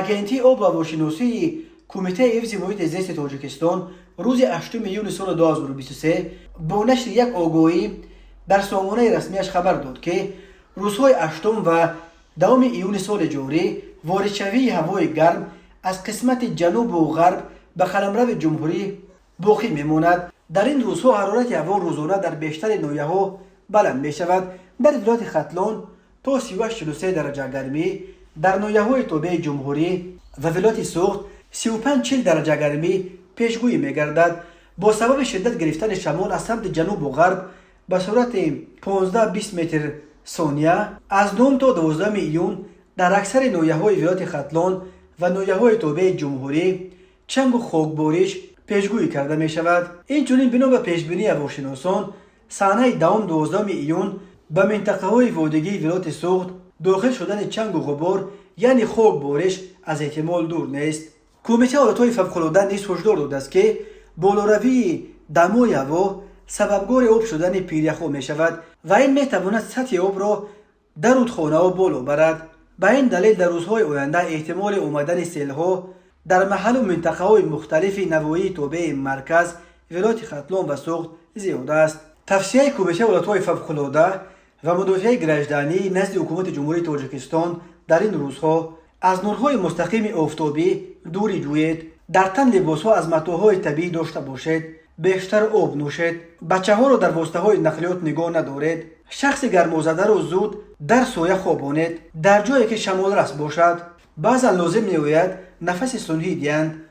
Агентии обу ҳавошиносии Кумитаи ҳифзи муҳити зисти Тоҷикистон рӯзи 8 июни соли 2023 бо нашри як огоҳӣ дар сомонаи расмиаш хабар дод, ки рӯзҳои 8 ва 10 июни соли ҷорӣ воридшавии ҳавои гарм аз қисмати ҷанубу ғарб ба қаламрави ҷумҳурӣ боқӣ мемонад. Дар ин рӯзҳо ҳарорати ҳаво рӯзона дар бештари ноҳияҳо баланд мешавад. Дар вилояти Хатлон то 38-43 дараҷа гармӣ, дар ноҳияҳои тобеи ҷумҳурӣ ва вилояти Суғд 35-40 дараҷа гармӣ пешгӯӣ мегардад. Бо сабаби шиддат гирифтани шамол аз самти ҷанубу ғарб ба суръати 15-20 метр сония аз 9 то 12 июн дар аксари ноҳияҳои вилояти Хатлон ва ноҳияҳои тобеи ҷумҳурӣ чангу хокбориш пешгӯӣ карда мешавад. Инчунин, бино ба пешбинии ҳавошиносон, санаи 10-12 июн ба минтақаҳои водигии вилояти Суғд дохил шудани чангу ғубор, яъне хокбориш, аз эҳтимол дур нест. Кумитаи ҳолатҳои фавқулода низ ҳушдор додааст, ки болоравии дамои ҳаво сабабгори об шудани пиряхҳо мешавад ва ин метавонад сатҳи обро дар рудхонаҳо боло барад. Ба ин далел дар рӯзҳои оянда эҳтимоли омадани селҳо дар маҳаллу минтақаҳои мухталифи навоҳии тобеи марказ, вилояти Хатлон ва Суғд зиёд аст. Тавсияи Кумитаи ҳолатҳои фавқулода ва мудофиаи гражданӣ назди Ҳукумати Ҷумҳурии Тоҷикистон: дар ин рӯзҳо аз нурҳои мустақими офтобӣ дурӣ ҷӯед, дар тан либосҳо аз матоъҳои табиӣ дошта бошед, бештар об нӯшед, бачаҳоро дар воситаҳои нақлиёт нигоҳ надоред, шахси гармозадаро зуд дар соя хобонед, дар ҷое ки шамолрас бошад. Баъзан лозим меояд нафаси сунъӣ диҳанд.